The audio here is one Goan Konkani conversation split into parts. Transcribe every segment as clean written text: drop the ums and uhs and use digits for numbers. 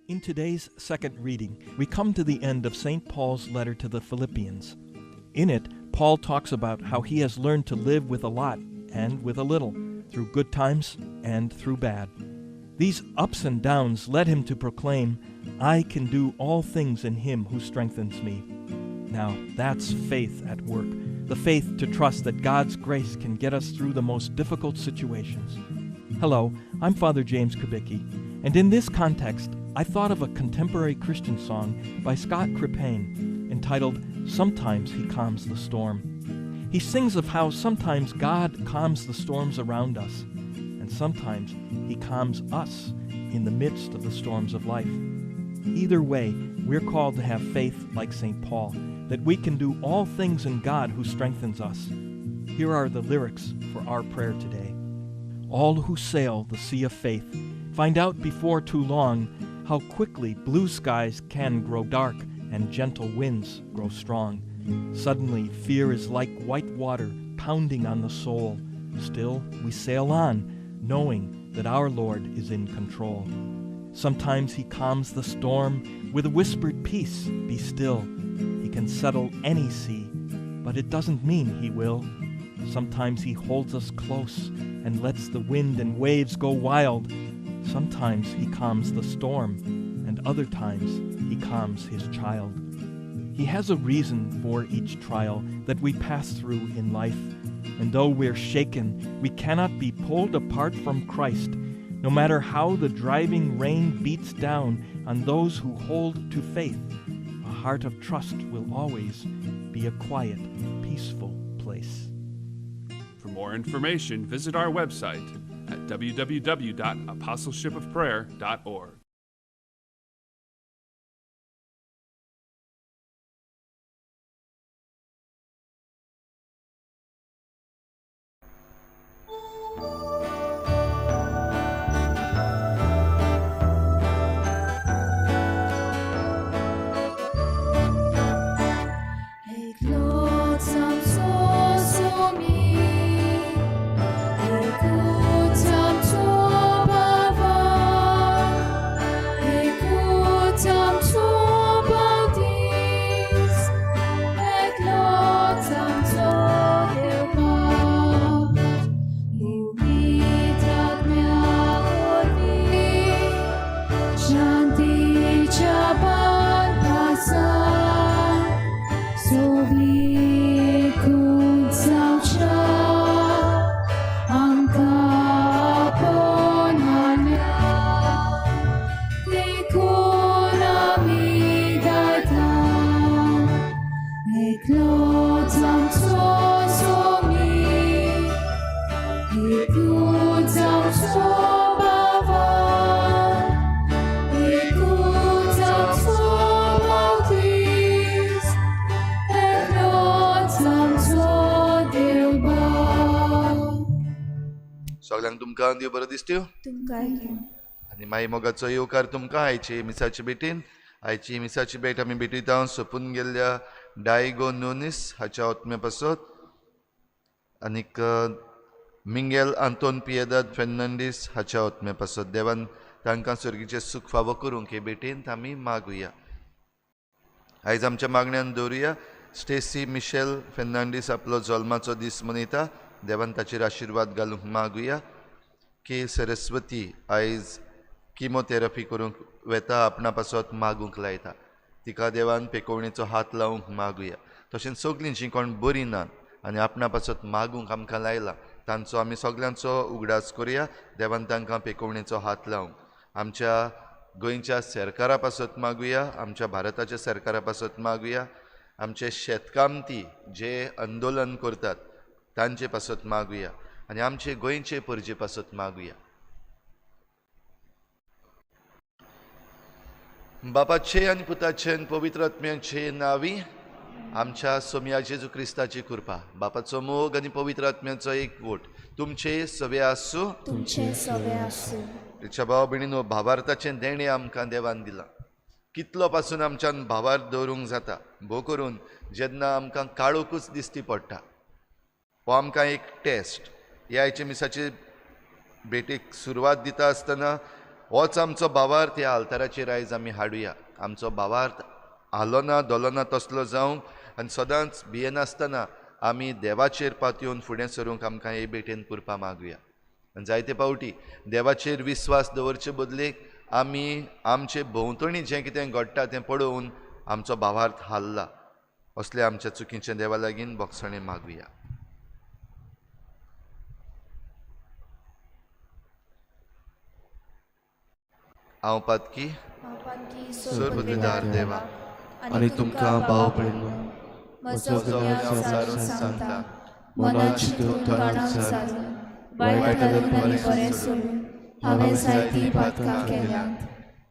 In today's second reading, we come to the end of St. Paul's letter to the Philippians. In it, Paul talks about how he has learned to live with a lot and with a little, through good times and through bad. These ups and downs led him to proclaim, "I can do all things in him who strengthens me." Now, that's faith at work, the faith to trust that God's grace can get us through the most difficult situations. Hello, I'm Father James Kubicki, and in this context, I thought of a contemporary Christian song by Scott Krippayne entitled, Sometimes He Calms the Storm. He sings of how sometimes God calms the storms around us, and sometimes He calms us in the midst of the storms of life. Either way, we're called to have faith like St. Paul, that we can do all things in God who strengthens us. Here are the lyrics for our prayer today. All who sail the sea of faith find out before too long how quickly blue skies can grow dark and gentle winds grow strong. Suddenly, fear is like white water pounding on the soul. Still, we sail on, knowing that our Lord is in control. Sometimes He calms the storm with a whispered peace, be still. He can settle any sea, but it doesn't mean He will. Sometimes He holds us close and lets the wind and waves go wild. Sometimes He calms the storm, and other times He calms His child. He has a reason for each trial that we pass through in life, and though we're shaken, we cannot be pulled apart from Christ, no matter how the driving rain beats down on those who hold to faith. A heart of trust will always be a quiet, peaceful place. For more information, visit our website at www.apostleshipofprayer.org. सगळ्यांक तुमकां देव बरो दिसत्यो आनी माई मोगाचो येवकार तुमकां आयचे मिसाचे भेटीन. आयची मिसाची भेट आमी भेटयता सोंपून गेल्ल्या डायगो नोनीस हाच्या आत्म्या पासत आनीक मिंगेल आंतोन पियेदाद फेर्नांडीस हाच्या आत्म्या पासत. देवान तांकां सर्गीचें सूख फावो करूंक हे भेटीन आमी मागुया. आयज आमच्या मागण्यान दवरुया स्टेसी मिशेल फेर्नांडीस आपलो जल्माचो दीस मनयता. देवान ताचेर आशिर्वाद घालूंक मागुया. के सरस्वती आयज किमोथेरपी करूंक वेता, आपणा पासत मागूंक लायता. तिका देवान पेकोवणेचो हात लावंक मागुया. तशेंच सगळीं जीं कोण बरीं ना आनी आपणा पासत मागूंक आमकां लायला तांचो आमी सगल्यांचो उगडास करुया. देवान तांकां पेकोवणेचो हात लावंक. आमच्या गोंयच्या सरकारा पासत मागुया, आमच्या भारताच्या सरकारा पासत मागुया, आमचे शेतकामती जे आंदोलन करतात तांचे पासत मागुया आनी आमचे गोंयचे परजे पासत मागुया. बापाचे आनी पुताचे आनी पवित्र आत्म्याचे नांवी आमच्या सोमया जेजू क्रिस्ताची कृपा, बापाचो मोग आनी पवित्र आत्म्याचो एकवट तुमचे सवे आसूं. तुमचे सवे आसूं. तिच्या भाव भयणीनो, भावार्थाचें देणें आमकां देवान दिलां. कितलो पासून आमच्यान भावार्थ दवरूंक जाता, भोव करून जेन्ना आमकां काळोखूच दिसती पडटा. हो आमकां एक टेस्ट. ह्या आयच्या मिसाचे भेटीक सुरवात दिता आसतना होच आमचो भावार्थ ह्या आल्ताराचेर आयज आमी हाडुया. आमचो भावार्थ हालोना धोलोना तसलो जावंक आनी सदांच भियेनासतना आमी देवाचेर पातयेवन फुडें सरूंक आमकां हे भेटेन पुरपा मागुया. आनी जायते फावटी देवाचेर विस्वास दवरचे बदलेक आमी आमचे भोंवतणी जें कितें घडटा तें पळोवन आमचो भावार्थ हाल्ला. असले आमच्या चुकीचें देवा लागीं बोगसणें मागुया. हांव पातकी सुरबुद्दीदार देवा आनी तुमकां भाव भयणो म्हजो गुन्यांव सारून सांगता, मनान चिंतून तोंडान सारून वायट धरून आनी बरें सोडून हांवें जायतीं पातकां केल्यांत.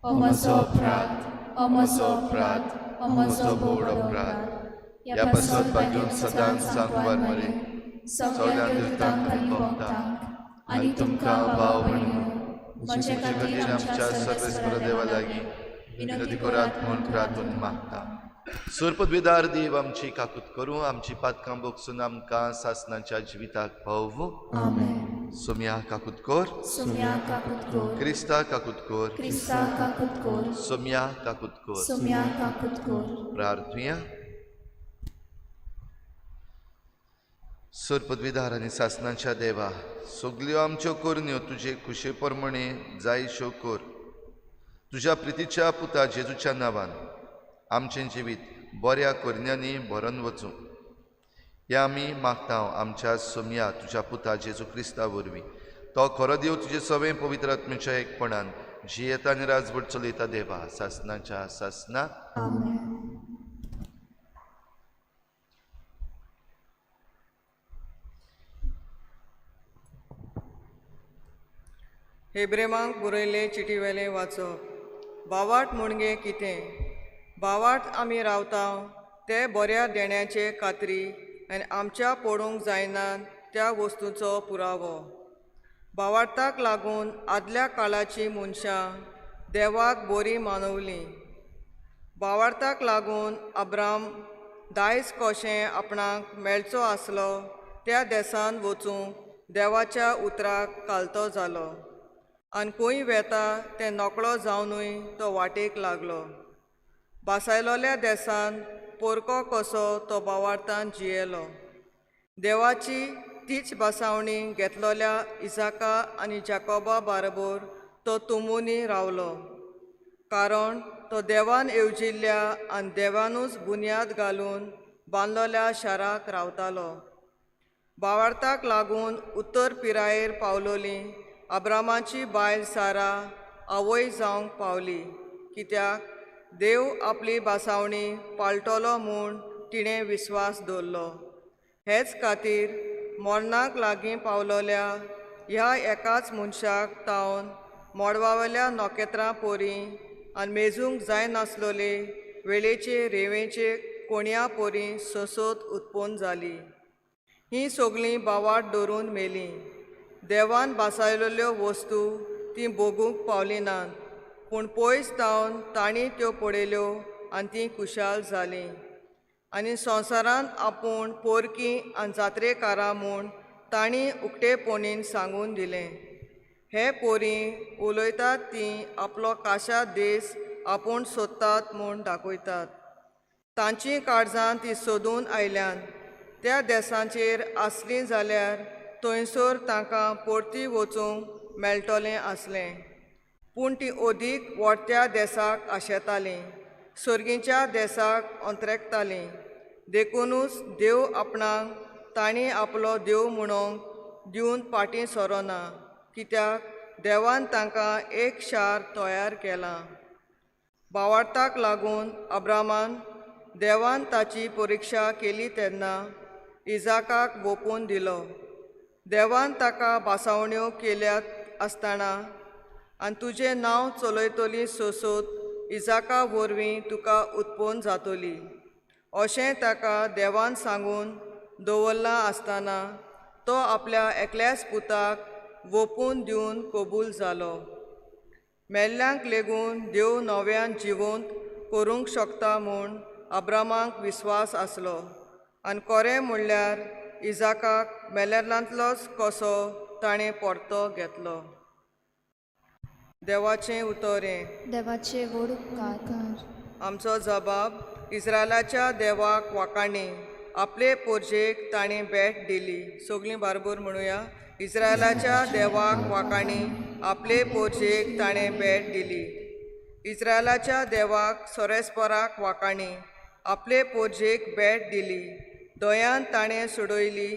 हो म्हजो अपराध, हो म्हजो अपराध, हो म्हजो भोव अपराध. ह्या पासत भाग्यून सदांच सांकवार मरे सगळ्या दुतांक आनी भक्तांक आनी तुमकां भाव भयणो म्हजे खातीर आमच्या सर्वेस्पर देवा लागीं विनंती करात म्हूण प्रार्थून मागता. सुरपदविदार देव आमची काकूत करूं, आमची पातकां बोगसून आमकां सासनाच्या जिविताक पावूं. आमेन. सोम्या काकूत कर, सोम्या काकूत कर, क्रिस्ता काकूत कर, क्रिस्ता काकूत कर, सोम्या काकूत कर. सोम्या काकूत कर. प्रार्थुया. सुरपदविदार आनी सासनाच्या देवा, सगल्यो आमच्यो करण्यो तुजे खुशे प्रमाणे जायश्यो कर. तुज्या प्रितीच्या पुता जेजूच्या नांवान आमचें जिवीत बऱ्या करण्यांनी भरून वचूं ह्या आमी मागता आमच्या सोम्या तुज्या पुता जेजू क्रिस्ता वरवीं. तो खरो देव तुजे सवें पवित्र आत्म्याच्या एकपणान जियेता आनी राजवट चलयता देवा सासनाच्या सासना. आमेन. हेब्रेमांक बरयल्ले चिटीवेलें वाचप. बावाट मुणगे कितें? बावाट आमी रावता ते बऱ्या देण्याचे खात्री आनी आमच्या पडूंक जायना त्या वस्तूचो पुरावो. बावार्ताक लागून आदल्या काळाची मनशां देवाक बरी मानवली. बावार्ताक लागून अब्राम दायज कशें आपणाक मेळचो आसलो त्या देसान वचूंक देवाच्या उतराक कालतो जालो आनी खंय वेता तें नकळो जावनूय तो वाटेक लागलो. बासायलोल्या देसान पोरको कसो तो बावार्तान जियेलो. देवाची तीच बासावणी घेतलोल्या इजाका आनी जाकोबा बाराबोर तो तुमुनी रावलो, कारण तो देवान येवजिल्ल्या आनी देवानूच बुन्याद घालून बांदलोल्या शाराक रावतालो. बावार्ताक लागून उत्तर पिरायेर पावलोली अब्रामाची बायल सारा आवय जावंक पावली, कित्याक देव आपली बासावणी पाळटलो म्हूण तिणें विस्वास दवरलो. हेच खातीर मरणाक लागीं पावलोल्या ह्या एकाच मनशाक तावन मोडवावेल्या नखेत्रां पोरी आनी मेजूंक जायनासलोले वेळेचे रेंवेचे कोणया पोरी सोसोत उत्पन्न जाली. हीं सगळीं बावाट दवरून मेलीं. देवान बासायलोल्यो वस्तू तीं भोगूंक पावली नात, पूण पयस तावन तांणी त्यो पळयल्यो आनी तीं खुशाल जालीं. आनी संवसारांत आपूण पोरकी आनी जात्रेकारां म्हूण तांणी उक्तेपणीन सांगून दिलें. हे पोरी उलयतात तीं आपलो काशा देस आपूण सोदतात म्हूण दाखयतात. तांचीं काळजां तीं सोदून आयल्यान त्या देसाचेर आसलीं जाल्यार थंयसर तांकां परती वचूंक मेळटलें आसलें, पूण ती अदीक वडत्या देसाक आशेतालीं, सर्गीच्या देसाक अंतरेकतालीं. देखुनूच देव आपणाक तांणी आपलो देव म्हणूंक दिवन फाटीं सरोना, कित्याक देवान तांकां एक शार तयार केलां. बावार्ताक लागून अब्रामान देवान ताची परिक्षा केली तेन्ना इजाकाक वोपून दिलो. देवान ताका बासावण्यो केल्यात आसतना आनी तुजें नांव चलयतली सोसोत इजाका वरवीं तुका उत्पन्न जातली अशें ताका देवान सांगून दवरलां आसतना तो आपल्या एकल्याच पुताक वोपून दिवन कबूल जालो. मेल्ल्यांक लेगून देव नव्यान जिवंत करूंक शकता म्हूण अब्रामाक विस्वास आसलो आनी खरें म्हणल्यार इजाकाक मेल्ल्यांतलोच कसो ताणें परतो घेतलो. देवाचें उतर हें. देवाचे व्हड उपकार. आमचो जबाब इस्रायलाच्या देवाक वाखाणी, आपले पोरजेक ताणें भेट दिली. सगळीं बारबोर म्हणुया. इस्रायलाच्या देवाक वाखाणी, आपले पोरजेक ताणें भेट दिली. इस्रायलाच्या देवाक सोरेस्पराक वाखाणी, आपले पोरजेक भेट दिली. दयान ताणें सोडयली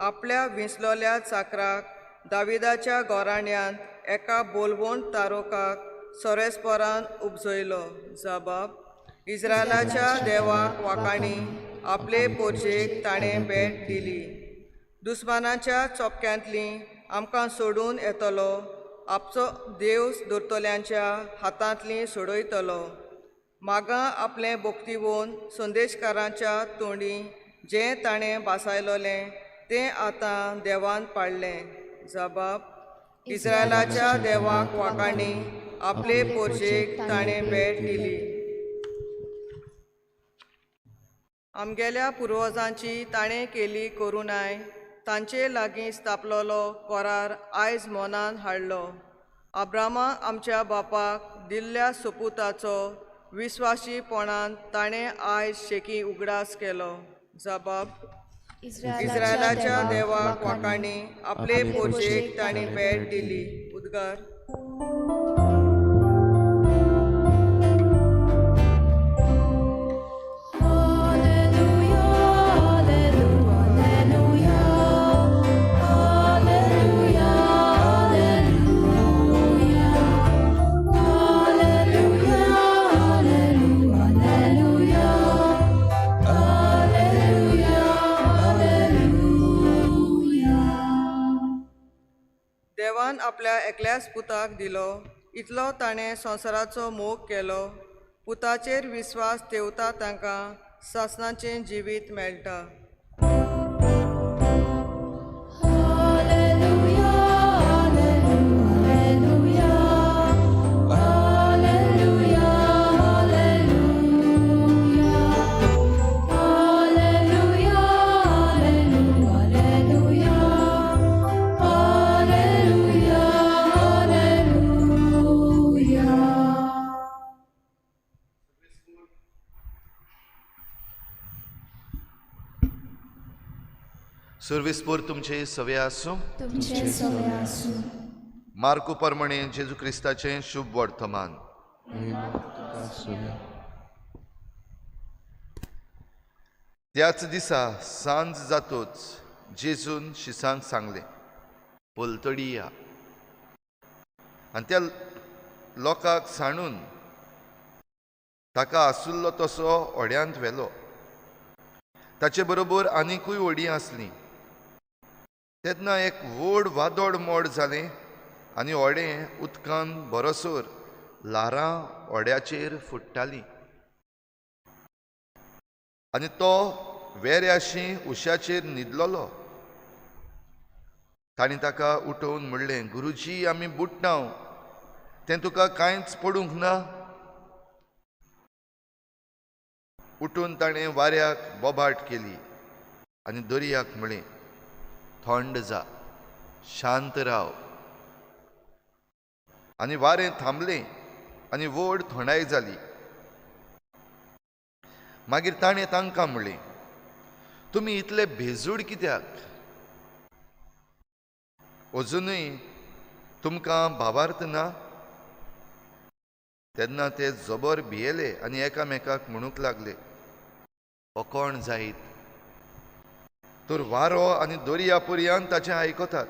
आपल्या विंचलोल्या चाकराक, दाविदाच्या घराण्यांत एका बोलवण तारोकाक सोरेस्परान उपजयलो. जबाब इस्रायलाच्या देवाक वाखाणी, आपले पोरजेक ताणें भेट दिली. दुस्मानाच्या चोपक्यांतली आमकां सोडून येतलो, आपचो देव धरतल्यांच्या हातांतली सोडयतलो. मागां आपलें भोक्तिवोन संदेशकारांच्या तोंडी जें ताणें भासायलोलें तें आतां देवान पाडलें. जबाब इस्रायलाच्या देवाक वाखाणी, आपले पोरजेक ताणें भेट दिली. आमगेल्या पुर्वजांची ताणें केली करुणाय, तांचे लागीं स्थापलोलो करार आयज मनान हाडलो. आब्रामा आमच्या बापाक दिल्ल्या सोपुताचो विस्वाशीपणान ताणें आयज शेकी उगडास केलो. जबाब इस्रायलाच्या देवाक वाखाणी, आपले पोरजेक ताणें भेट दिली. उद्गार. देवान आपल्या एकल्याच पुताक दिलो, इतलो ताणें संवसाराचो मोग केलो. पुताचेर विस्वास ठेवता तांकां सासणाचें जिवीत मेळटा. सुर्विसपूर तुमचे सवे आसूं. तुमचे सवे आसूं. मार्कू परमणे जेजू क्रिस्ताचें शुभ वर्तमान. त्याच दिसा सांज जातोच जेजून शिसांक सांगलें, पलतडी या. आनी त्या लोकांक सांडून ताका आसुल्लो तसो होड्यांत व्हेलो. ताचे बरोबर आनिकूय व्हडीं आसलीं. तेन्ना एक व्हड वादोड मोड जालें आनी व्हडें उदकान बरोसर ल्हारां व्हड्याचेर फुट्टालीं आनी तो वेऱ्याशी उश्याचेर न्हिदलोलो. तांणी ताका उठोवन म्हणलें, गुरुजी, आमी बुडटाव, तें तुका कांयच पडूंक ना. उठून ताणें वाऱ्याक बोबाट केली आनी दर्याक म्हणलें, थंड जा, शांत राव. आनी वारें थांबलें आनी व्हड थंडाय जाली. मागीर ताणें तांकां म्हणलें, तुमी इतले भेजूड कित्याक? अजुनूय तुमकां भावार्थ ना? तेन्ना ते जबर भियेले आनी एकामेकाक म्हणूंक लागले, हो कोण जायत तर वारो आनी दर्या पर्यंत ताचें आयकतात.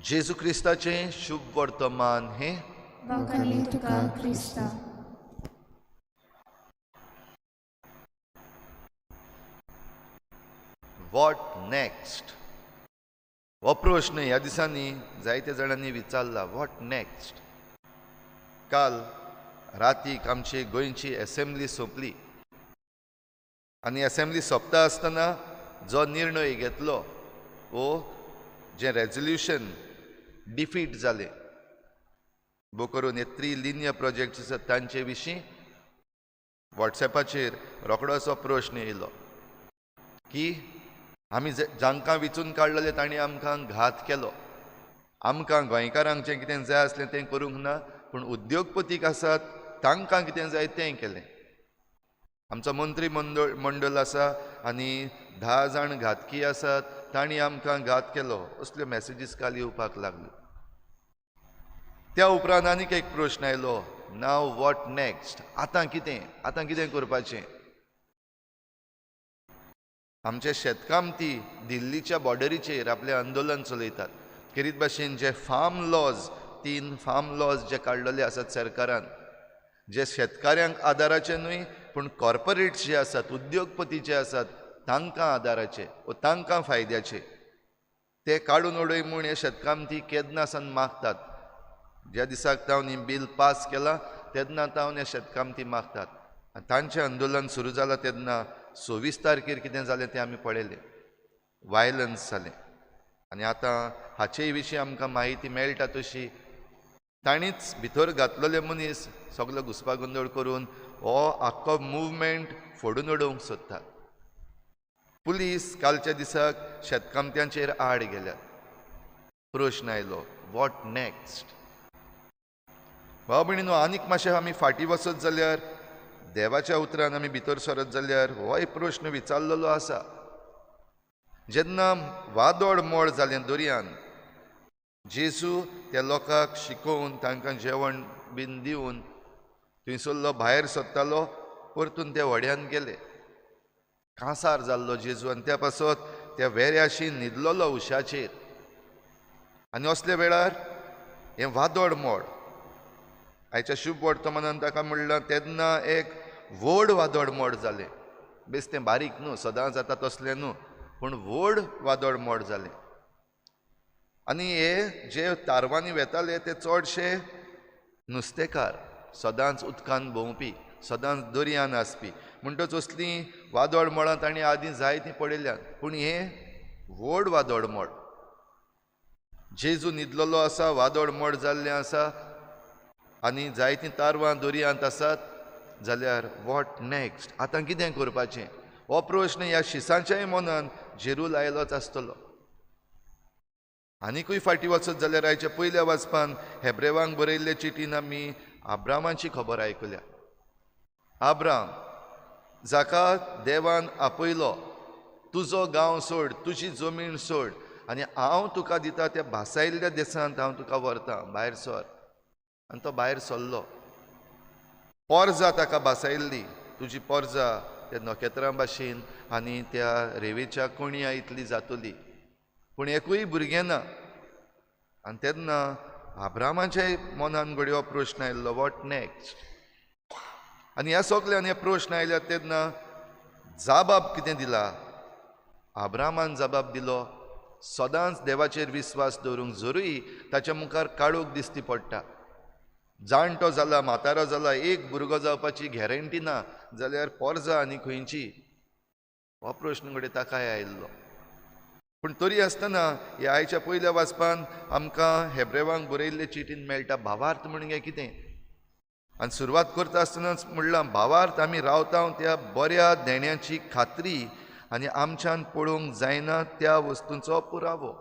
जेजू क्रिस्ताचें शुभ वर्तमान हें. वाखाणी तुका क्रिस्ता. What next हो प्रश्न ह्या दिसांनी जायते जाणांनी विचारला. What next. काल रातीक आमची गोंयची एसेंब्ली सोंपली आनी एसेंब्ली सोंपता आसतना जो निर्णय घेतलो वो जें रेजोल्युशन डिफीट जालें बो करून हे थ्री लिनियर प्रोजेक्ट आसा तांचे विशीं वॉट्सॅपाचेर रोखडोसो प्रश्न येयलो की आमी जांकां विचून काडलेले तांणी आमकां घात केलो. आमकां गोंयकारांक जें कितें जाय आसलें तें करूंक ना, पूण उद्योगपतीक आसात तांकां कितें जाय तें केलें. आमचो मंत्री मंडळ आसा आनी 10 जाण घातकी आसात, तांणी आमकां घात केलो, असल्यो मॅसेजीस काल येवपाक लागल्यो. त्या उपरांत आनीक एक प्रश्न आयलो, नाव what next, आतां कितें, आतां कितें करपाचें? आमचे शेतकामती दिल्लीच्या बॉर्डरीचेर आपलें आंदोलन चलयतात. खेरीत भाशेन जे फार्म लॉज, 3 फार्म लॉज जे काडलेले आसात सरकारान, जे शेतकाऱ्यांक आदाराचे न्हय पूण कॉर्पोरेट्स जे आसात, उद्योगपती जे आसात तांकां आदाराचे वो तांकां फायद्याचे, ते काडून उडय म्हूण हे शेतकामती केन्ना सावन मागतात. ज्या दिसाक तावन ही बील पास केलां तेन्ना तावन हे शेतकामती मागतात. आनी तांचें आंदोलन सुरू जालां तेन्ना 26 तारखेर कितें जालें तें आमी पळयलें, वायलन्स जालें. आनी आतां हाचेय विशीं आमकां म्हायती मेळटा तशी तांणीच भितर घातलेले मनीस सगलो घुस्पागोंदळ करून हो आख्खो मुवमेंट फोडून उडोवंक सोदतात. पुलीस कालच्या दिसाक शेतकामत्यांचेर आड गेल्यात. प्रश्न आयलो, what next? भाव भयणीनो, आनीक मातशें आमी फाटीं वचत जाल्यार, देवाच्या उतरान आमी भितर सरत जाल्यार होय प्रश्न विचारलेलो आसा. जेन्ना वादळ मोड जालें दर्यान, जेजू त्या लोकांक शिकोवन तांकां जेवण बीन दिवन थंयसरलो भायर सरतालो, परतून त्या व्हड्यान गेले. कांसार जाल्लो जेजू आनी त्या पासत त्या वेऱ्याशी न्हिदलेलो उशाचेर. आनी असल्या वेळार हें वादळ मोड, आयच्या शुभ वर्तमानान ताका म्हणलां, तेन्ना एक व्हड वादळ मोड जालें. बेस तें बारीक न्हू, सदां जाता तसलें न्हू, पूण व्हड वादळ मोड जालें. आनी हे जे तारवांनी वेताले ते चडशे नुस्तेकार, सदांच उदकान भोंवपी, सदांच दर्यान आसपी, म्हणटच असलीं वादळ मोडां तांणी आदीं जायतीं पळयल्यात. पूण हें व्हड वादळ मोड, जेजू न्हिदलेलो आसा, वादळ मोड जाल्लें आसा आनी जायतीं तारवां दर्यांत आसात, जाल्यार what next, आतां कितें करपाचें? हो प्रश्न ह्या शिसांच्याय मनान जेरूल आयलोच आसतलो. आनिकूय फाटीं वचत जाल्यार आयच्या पयल्या वाचपान हेब्रेवांक बरयल्ले चिटीन आमी आब्रामाची खबर आयकल्या. आब्राम जाका देवान आपयलो, तुजो गांव सोड, तुजी जमीन सोड आनी हांव तुका दिता त्या भासायल्ल्या देशांत हांव तुका व्हरता, भायर सर. आनी तो भायर सरलो. पोरजा ताका भासायल्ली, तुजी पोरजा त्या नखेत्रां भाशेन आनी त्या रेवेच्या कोणया इतली जातली, पूण एकूय भुरगें ना. आनी तेन्ना आब्रामाच्या मनान घडये हो प्रश्न आयिल्लो, what next? आनी ह्या सगल्यान हे प्रश्न आयल्यात तेन्ना जाबाब कितें दिला? आब्रामान जबाब दिलो, सदांच देवाचेर विस्वास दवरूंक जरूय ताच्या मुखार काळोख दिसती पडटा. जाणटो जाला, म्हातारो जाला, एक भुरगो जावपाची गॅरंटी ना, जाल्यार पोरजा आनी खंयची? हो प्रश्न घडये ताकाय आयिल्लो. पूण तरी आसतना ह्या आयच्या पयल्या वाचपान आमकां हेब्रेवांक बरयल्ले चिटीन मेळटा भावार्थ म्हणजे कितें. आनी सुरवात करता आसतनाच म्हणलां, भावार्थ आमी रावता त्या बऱ्या देण्याची खात्री आनी आमच्यान पळोवंक जायना त्या वस्तूंचो पुरावो.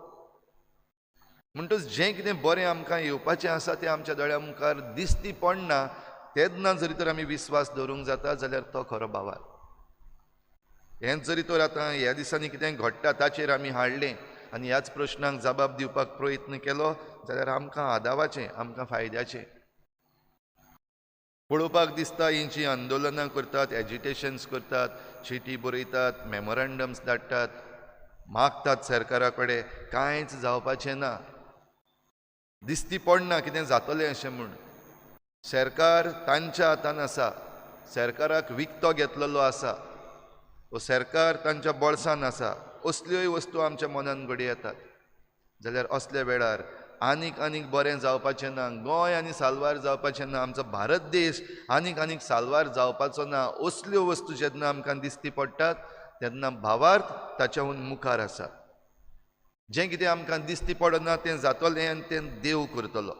म्हणटच जें कितें बरें आमकां येवपाचें आसा तें आमच्या दोळ्या मुखार दिसती पडना, तेन्ना जरी तर आमी विस्वास दवरूंक जाता जाल्यार तो खरो भावार्थ. हेंच जरी तर आतां ह्या दिसांनी कितें घडटा ताचेर आमी हाडलें आनी ह्याच प्रश्नांक जबाब दिवपाक प्रयत्न केलो जाल्यार आमकां आदावाचें, आमकां फायद्याचें. पळोवपाक दिसता हेंची आंदोलनां करतात, एजिटेशन्स करतात, चिटी बरयतात, मेमोरंडम्स धाडटात, मागतात सरकारा कडेन, कांयच जावपाचें ना, दिसती पडना कितें जातलें अशें म्हूण. सरकार तांच्या हातान आसा, सरकाराक विकतो घेतलेलो आसा, वो सरकार तांच्या बोल्सान आसा, असल्योय वस्तू आमच्या मनान घडये येतात. जाल्यार असल्या वेळार आनीक आनीक बरें जावपाचें ना, गोंय आनी साल्वार जावपाचें ना, आमचो भारत देश आनीक आनीक साल्वार जावपाचो ना, असल्यो वस्तू जेन्ना आमकां दिसती पडटात तेन्ना भावार्थ ताच्याहून मुखार आसा. जें कितें आमकां दिसती पडना तें जातलें आनी तें देव करतलो.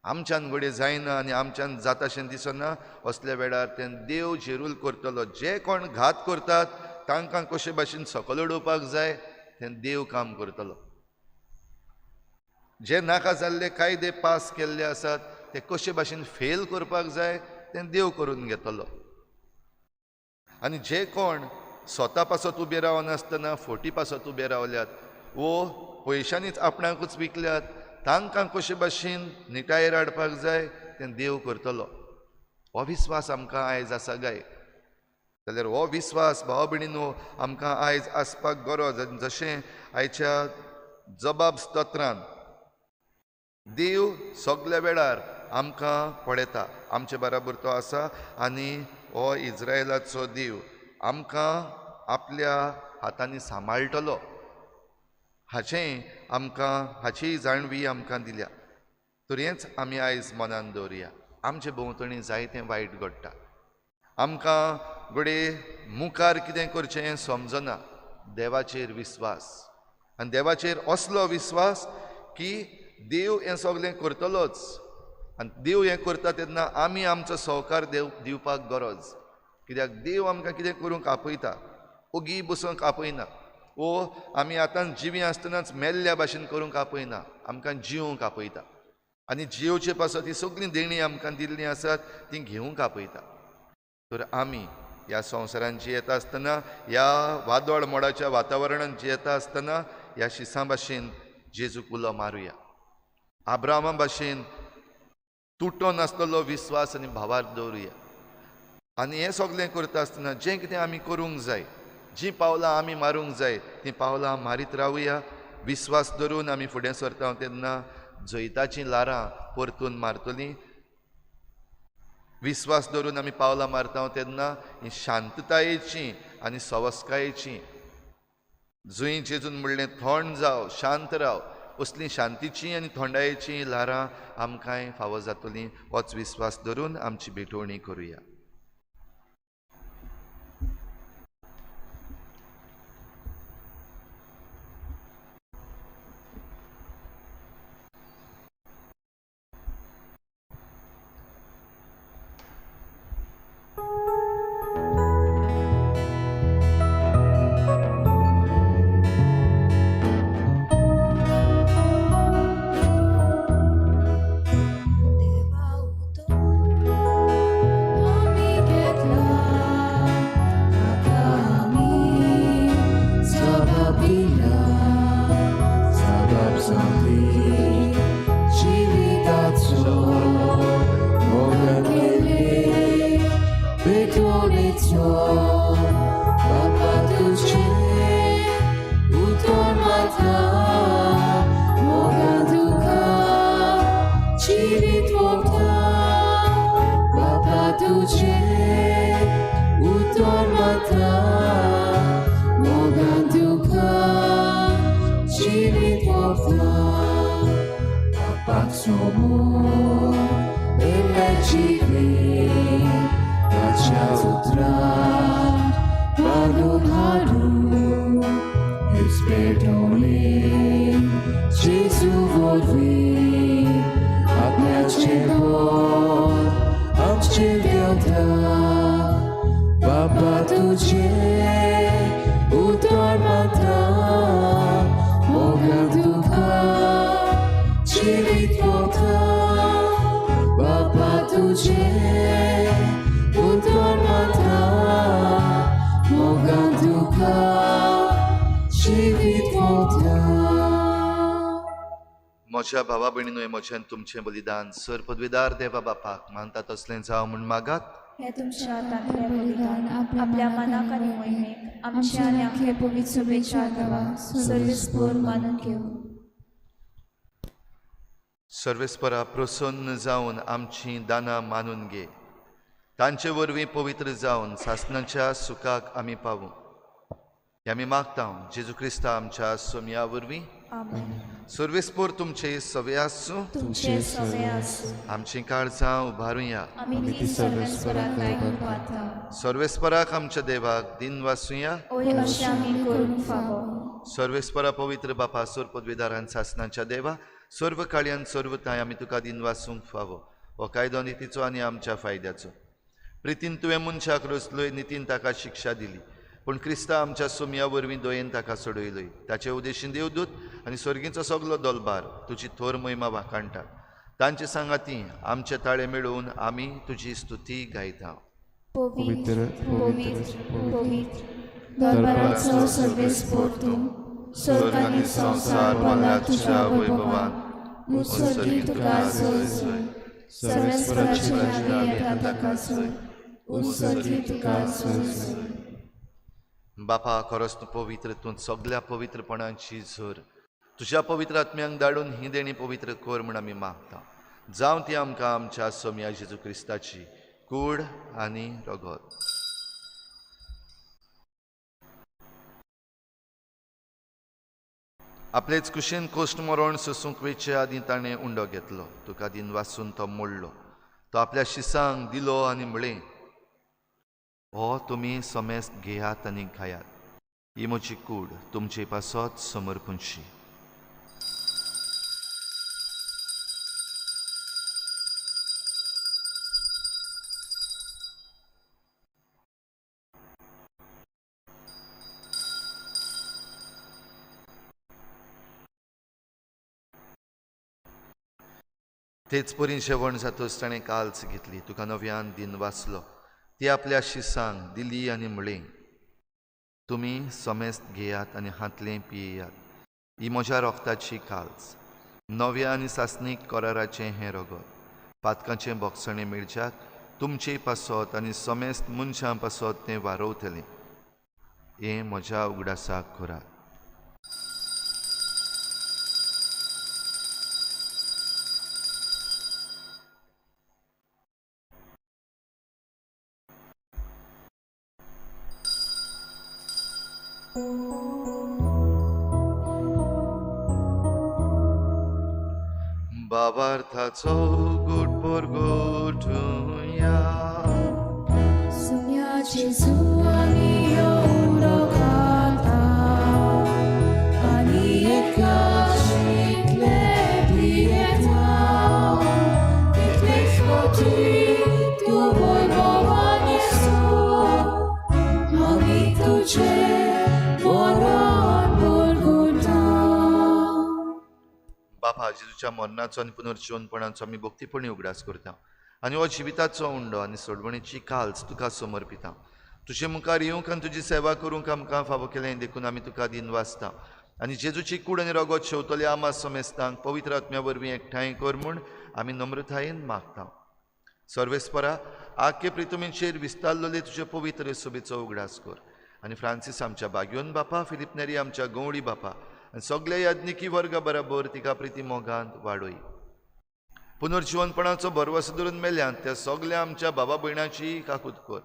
आमच्यान घडये जायना आनी आमच्यान जाता अशें दिसना, असल्या वेळार तें देव जेरूल करतलो. जे कोण घात करतात तांकां कशे भाशेन सकयल उडोवपाक जाय तें देव काम करतलो. जे नाका जाल्ले कायदे पास केल्ले आसात ते कशे भाशेन फेल करपाक जाय तें देव करून घेतलो. आनी जे कोण स्वता पासत उबे रावनासतना फोटी पासत उबे रावल्यात वो पयशांनीच आपणाकूच विकल्यात तांकां कशे भाशेन निटायेर हाडपाक जाय तें देव करतलो. हो विस्वास आमकां आयज आसा गाय जाल्यार हो विस्वास भाव भयणीनो आमकां आयज आसपाक गरज. आनी जशें आयच्या जबाब स्तोत्रान देव सगल्या वेळार आमकां पळयता, आमचे बराबर तो आसा आनी हो इज्रायलाचो देव आमकां आपल्या हातांनी सांबाळटलो हाचें आमकां हाची जाणवी आमकां दिल्या. तर हेंच आमी आयज मनान दवरुया. आमचे भोंवतणी जायतें वायट घडटा, आमकां घडये मुखार कितें करचें हें समजना. देवाचेर विस्वास आनी देवाचेर असलो विस्वास की देव हें सगळें करतलोच आनी देव हें करता तेन्ना आमी आमचो सहकार देव दिवपाक गरज. कित्याक देव आमकां कितें करूंक आपयता, ओगी बसूंक आपयना वो आमी आतां जिवीं आसतनाच मेल्ल्या भाशेन करूंक आपयना, आमकां जिवंक आपयता आनी जियोवचे पासत ही सगळीं देणीं आमकां दिल्लीं आसात तीं घेवंक आपयता. तर आमी ह्या संवसारान जियेता आसतना, ह्या वादळ मोडाच्या वातावरणान जियेता आसतना ह्या शिसां भाशेन जेजूक उलो मारुया. आब्रामा भाशेन तुटो नासतलो विस्वास आनी भावार्थ दवरुया. आनी हें सगळें करता आसतना जें कितें आमी करूंक जाय, जीं पावलां आमी मारूंक जाय तीं पावलां मारीत रावया. विस्वास धरून आमी फुडें सरता तेन्ना जैताचीं ल्हारां परतून मारतलीं. विस्वास धरून आमी पावलां मारता तेन्ना ही शांततायेची आनी सवस्कायेची, जंय जेजून म्हणलें थंड जाव शांत राव, असली शांतीची आनी थंडायेची ल्हारां आमकांय फावो जातलीं. होच विस्वास धरून आमची भेटवणी करुया. म्हज्या भावा भयणीनो, म्हजें तुमचें बलिदान सर पदवीदार देवा बापाक मानता तसलें जावं म्हूण मागात. हें तुमच्या हातांतलें बलिदान आपल्या मनाक आनी मोहिमेक आमच्या आनी आख्खे पवित्र सभेच्या देवा सर्वेस्पोर मानून घेवं. सर्वेस्परा प्रसन्न जावन आमचीं दानां मानून घे, तांचे वरवीं पवित्र जावन सासणाच्या सुखाक आमी पावूं. हें आमी मागता जेजू क्रिस्ता आमच्या सोमया वरवीं. सर्वेस्पोर तुमचे सवे आसूं, तुमचे सवे आसूं. आमचीं काळजां उबारुया, आमी ती सर्वेस्पराक उबारता. सर्वेस्पराक आमच्या देवाक दिन वासुया. ओय अशें आमी करूंक फावो. सर्वेस्परा पवित्र बापा सोर पदवीदारान सासणाच्या देवा सर्व काळयान सर्व थांय आमी तुका दिन वासूंक फावो. हो कायदो नितीचो आनी आमच्या फायद्याचो. प्रितीन तुवें मनशाक रचलोय, नितीन ताका शिक्षा दिली. पूण क्रिस्ता आमच्या सोमया वरवीं दयेन ताका सोडयलोय. ताचे उदेशीन देवदूत आनी स्वर्गींचो सगलो दलबार तुजी थोर महिमा वाखाणटात. तांचे सांगाती आमचे ताळे मेळोवन आमी तुजी स्तुती गायता. पवित्र पवित्र पवित्र दरबाराचो सर्वेस्पोर तूं, स्वर्ग आनी संवसार भरला तुज्या वैभवान. उत्सर्गी तुका जय जय, सर्वेस्पराची नावी येता ताका जय, उत्सर्गी तुका जय जय. बापा, खरोच तूं पवित्र, तूं सगल्या पवित्रपणाची झर. तुज्या पवित्र आत्म्यांक धाडून ही देणी पवित्र कर म्हूण आमी मागता. जावं ती आमकां आमच्या सोमया जेजू क्रिस्ताची कूड आनी रगत. आपलेच कुशीन कोश्ट मरण सोसूंक वेचे आदीं ताणें उंडो घेतलो. तुका दिन वासून तो मोडलो. तो आपल्या शिसांक दिलो आनी म्हळें, हो तुमी समेस्त घेयात आनी खायात. ही म्हजी कूड तुमचे पासत समर्पूनशी. तेच परी जेवण जातच ताणें काल्स घेतली. तुका नव्यान दिन वाचलो. ती आपल्या शिसांक दिली आनी म्हळें, तुमी समेस्त घेयात आनी हांतलें पियेयात. ही म्हज्या रोगताची काल्स, नव्या आनी सासणीक कराराचें हें रगत. पातकांचें बोगसणें मेळच्याक तुमचे पासत आनी समेस्त मनशां पासत तें वारोवतलें. हें म्हज्या उगडासाक करात. बाबार्थाचो गुट परगटुया. सुम्या जेजू आमी येवरो खाता आनी एकाशितले पियेता, तितलेच फावटी तूं वैभवान येसो, आमी तुजें मरण परगटा. बापा, जेजूच्या मरणाचो आनी पुनर्जिवनपणाचो आमी भक्तीपणी उगडास करता आनी हो जिविताचो उंडो आनी सोडवणीची काल्स तुका समर्पिता. तुजे मुखार येवंक आनी तुजी सेवा करूंक आमकां फावो केलें देखून आमी तुका दिन वाचता. आनी जेजूची कूड आनी रगत शेवतले आमा समेस्तांक पवित्र आत्म्या वरवीं एकठांय कर म्हूण आमी नम्रतायेन मागता. सर्वेस्परा, आख्खे प्रितुमीचेर विस्तारलेले तुजे पवित्र सोबेचो उगडास कर आनी फ्रांसीस आमच्या बाग्योन बापा, फिलीप नेरी आमच्या गंवळी बापा आनी सगल्या याज्ञिकी वर्गा बराबर तिका प्रिती मोगांत वाडय. पुनर्जिवनपणाचो भरवसो धरून मेल्ल्यान त्या सगल्या आमच्या बाबा भयणाची काकूत कर.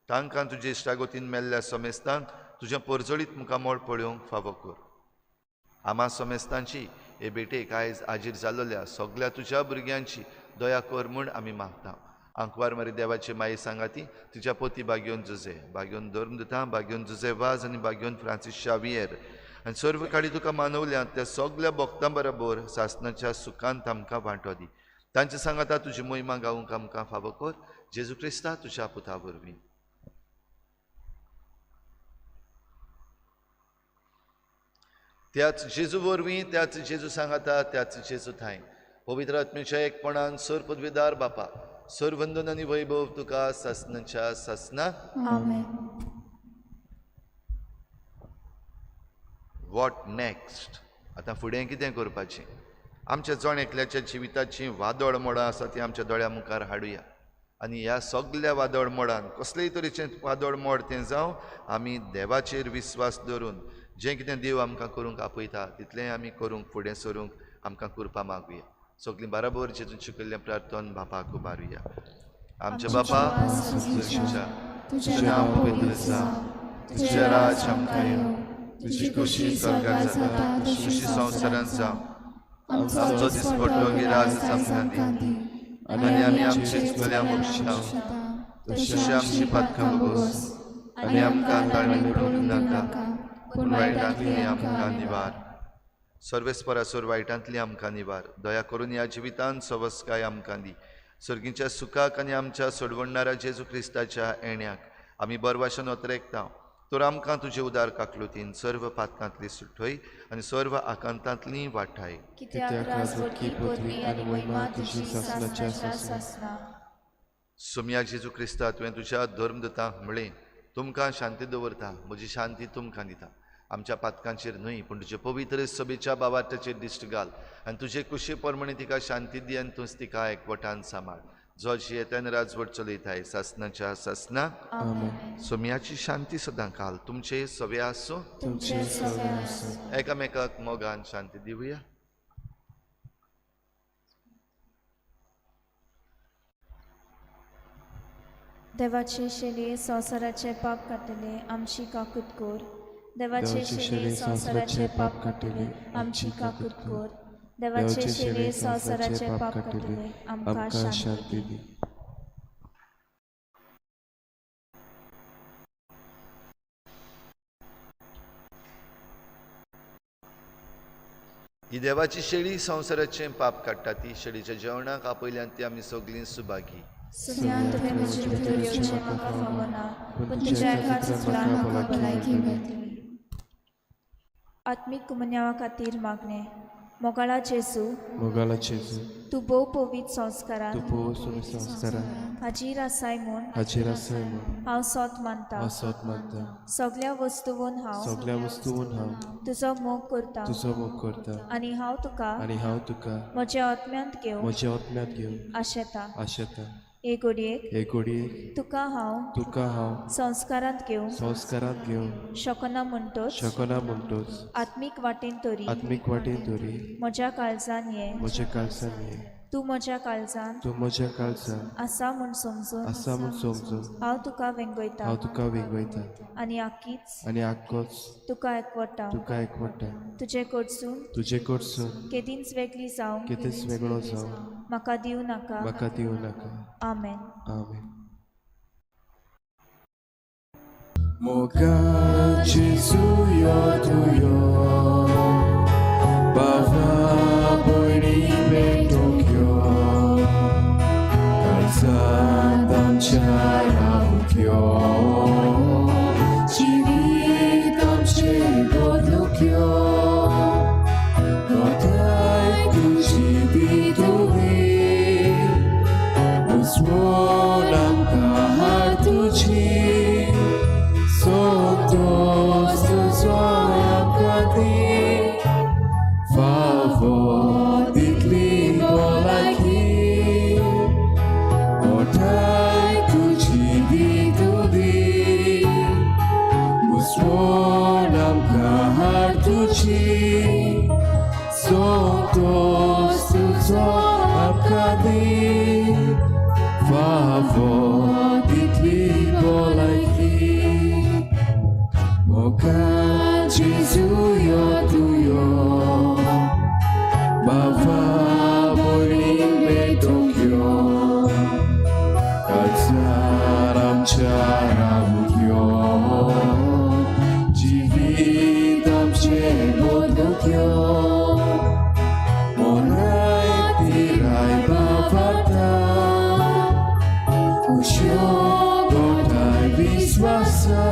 तांकां तुजे इश्टागतीन मेल्ल्या समेस्तांक तुजें परजळीत मुखामळ पळोवंक फावो कर. आमा समेस्तांची हे भेटेक आयज हाजीर जाल्ल्या सगल्या तुज्या भुरग्यांची दया कर म्हूण आमी मागता. आंकवार मारी देवाची माई सांगाती तुज्या पोती बाग्योन जुजे, बाग्योन धर्मदुता, बाग्योन जुजे वाज आनी बाग्योन फ्रांसीस शावियर आनी सर्व काळी तुका मानवल्यात त्या सगल्या भक्तां बरोबर सासणाच्या सुखांत आमकां वांटो दी. तांचे सांगाता तुजी मोहिमा गावंक आमकां फावो कर. जेजू क्रिस्ता तुज्या पुता वरवीं. त्याच जेजू वरवीं, त्याच जेजू सांगाता, त्याच जेजू थांय पवित्र आत्म्याच्या एकपणान सर पदवीदार बापा, सर वंदन आनी वैभव तुका सासणाच्या सासना. आमेन. What next? आतां फुडें कितें करपाचें? आमच्या जण एकल्याच्या जिविताचीं वादळ मोडां आसा ती आमच्या दोळ्या मुखार हाडुया आनी ह्या सगल्या वादळ मोडान कसलेय तरेचें वादळ मोड तें जावं, आमी देवाचेर विस्वास दवरून जें कितें देव आमकां करूंक आपयता तितलें आमी करूंक फुडें सरूंक आमकां कृपा मागुया. सगळीं बराबर जेजून शिकयल्लें प्रार्थन बापाक उबारुया. आमच्या बापा तुजें नांव पवित्र जावं, तुजें राज आमकां येवं, तुजी खोशी स्वर्गात जाता तशी संवसारांत जावं. आमचो दिसपट्टो गिराज आमकां दी आनी आमी आमचे चुकल्या बक्षिता तशी आमची पातकां भोगोस आनी आमकां ताळमेळ पडूंक नाका, पूण वायटांतली आमकां निवार. सर्वेस्परासोर वायटांतली आमकां निवार. दया करून ह्या जिवितांत सवस्काय आमकां दी. सर्गीच्या सुखाक आनी आमच्या सोडवणणारा जेजू क्रिस्ताच्या येण्याक आमी बरवाशन ओतरेकता. तर आमकां तुजे उदार काकलुतीन सर्व पातकांतली सुटय आनी सर्व आकांतांतली वाठाय. कित्याक राजवटकी पदवी आनी महिमा तुजी सासणाच्या सासणा. सोमया जेजू क्रिस्ता, तुवें तुज्या धर्मदूतांक म्हळें, तुमकां शांती दवरता, म्हजी शांती तुमकां दिता. आमच्या पातकांचेर न्हय पूण तुजे पवित्र सभेच्या बाबाटाचेर दिश्ट घाल आनी तुजे कुशे प्रमाणे तिका शांती दी आनी तूंच तिका एकवटान सांबाळ, जो जियेतान राजवट चलयताय सासणाच्या सासना. सोमयाची शांती सदां काल तुमचे सवे आसूं. तुमचे सवे आसूं. एकामेकाक मोगान शांती दिवया. देवाचे शेले संवसाराचे पाप काडटले आमची काकूत कर. देवाचे शेले संवसाराचे पाप काडटले आमची काकूत कर. देवाचे शेले संवसाराचे पाप काडटले आमकां शांती दी. ही देवाची शेळी संवसाराचें पाप काडटा, ती शेळीच्या जेवणाक आपयल्यान ती आमी सगळीं सुभागी. सुम्यान तुवें म्हजे भितर येवचें म्हाका फावना, पूण तुज्या एकाच उतरान म्हाका भलायकी मेळटली. आत्मीक कुमन्यावा खातीर मागणें. मोगाळा जेजू, मोगाळा जेजू, तूं भोव पवित्र संस्कारान, तूं भोव पवित्र संस्कारान हाजीर आसाय म्हूण, हाजीर आसाय म्हूण हांव सोत मानता. हांव सोत मानता. सगल्या वस्तूवन हांव, सगल्या वस्तूवन हांव तुजो मोग करता, तुजो मोग करता आनी हांव तुका, आनी हांव तुका म्हज्या आत्म्यांत घेवन, म्हज्या आत्म्यांत घेवन आशेता. आशेता. हे घडयेक, हे घडयेक तुका हांव, तुका हांव संस्कारांत घेवन, संस्कारांत घेवन शकना म्हणटोच, शकना म्हणटोच आत्मीक वाटेन तरी, आत्मीक वाटेन तरी म्हज्या काळजान ये, म्हज्या काळजान ये. तूं म्हज्या काळजान, तूं म्हज्या काळजान आसा म्हूण समजून, आसा म्हूण समजून हांव तुका वेंगयता, हांव तुका वेंगयता आनी आखीच, आनी आख्खोच तुका एकवटा, तुका एकवटा. तुजे कडसून, तुजे कडसून केदींच वेगळी जावं, केदींच वेगळो जावं म्हाका दिवं नाका, म्हाका दिवं नाका. आमेन. आमेन. मोगा जेजू यो तूं यो, बाबा भयणी भेटूंक यो, काळजांत आमच्या रावूंक यो, जिवीत आमचें बदलूंक यो, कोताय तुजी दितली, उजवोन आमकां हाड तुजी, संतोष तुजो आमकां दी, फावो दितली भलायकी, कोताय तुजी दितली, उजवोन आमकां हाड तुजी, संतोष तुजो आमकां दी, फावो दितली भलायकी. मोगा जेजू यो तूं यो, बाबा भयणीक भेटूंक यो, काळजार आमच्या रावूंक यो, जिवीत आमचें बदलूंक यो, मोनाय तिराय बाबाता, खुशयो गोठाय विस्वासा,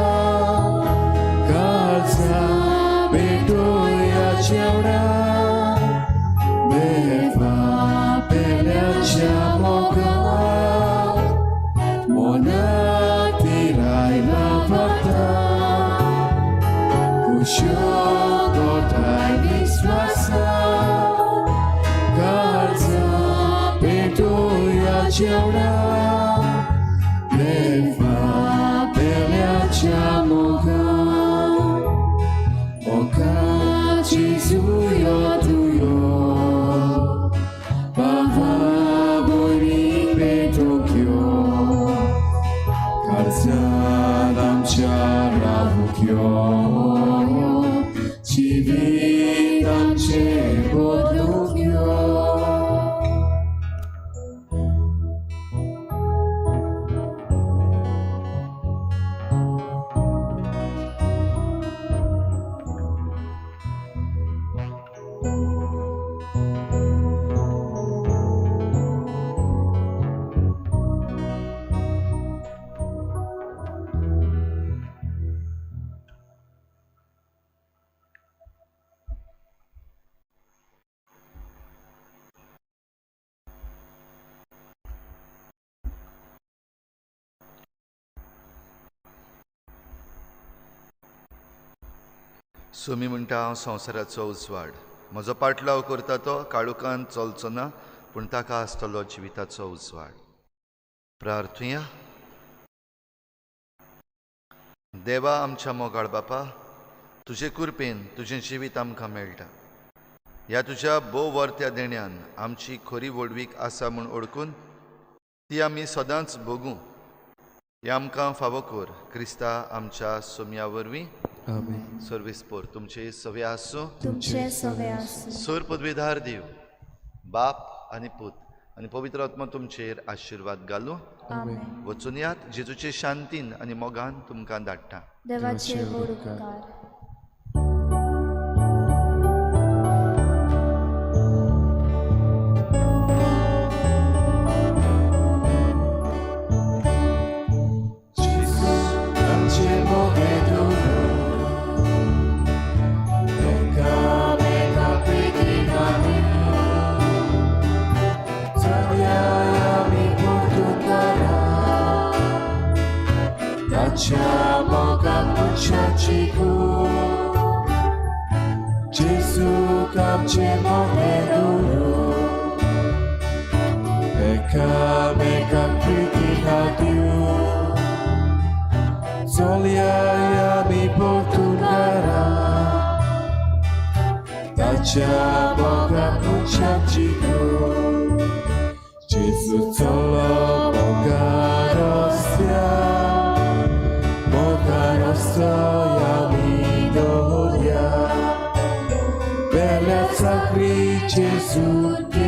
काळजा भेटोया जेवणा, देवा पेल्याच्या मोगान, मोना तिराय बाबाता, खुशयो गोठाय विस्वासा, काळजा भेटोया जेवणा, देवा पेल्याच्या मोगान. मोगा जेजू यो तूं यो, बाबा भयणीक भेटूंक यो, काळजांत आमच्या रावूंक यो, जिवीत आमचें बदलूंक यो. सुमी म्हणटा, हांव संवसाराचो उजवाड, म्हजो पाटलाव करता तो काळुकान चलचो ना, पूण ताका आसतलो जिविताचो उजवाड. प्रार्थुया. देवा आमच्या मोगाळ बापा, तुजे कृपेन तुजें जिवीत आमकां मेळटा. ह्या तुज्या भोव वर्त्या देण्यान आमची खरी व्हडवीक आसा म्हूण ओळखून ती आमी सदांच भोगूं, हें आमकां फावो कर क्रिस्ता आमच्या सोम्या वरवीं. आमेन. सर्वीस पोर तुमचे सवे आसूं. तुमचे सवे आसूं. सोर पदवीधार देव बाप आनी पूत आनी पवित्र आत्मा तुमचेर आशिर्वाद घालूं. आमेन. वचून यात जेजूचे शांतीन आनी मोगान तुमकां धाडटा. देवाचे व्हड उपकार. आमचे मोगे दुरू, एकामेका प्रितीन आमी चलया आमी पुर्तुगारा, ताच्या मोगाक मनशाची खूब. जेजूक आमचे मोगे दुरू, एकामेकाक प्रितीन दिवं. चलया आमी पुर्तुगारा, ताच्या मोगाक मनशाची खूब. जेजू चलो मोगा रस्त्यार, मोगा रस्तो आमी दवरया. बेल्या चाकरी जेजू.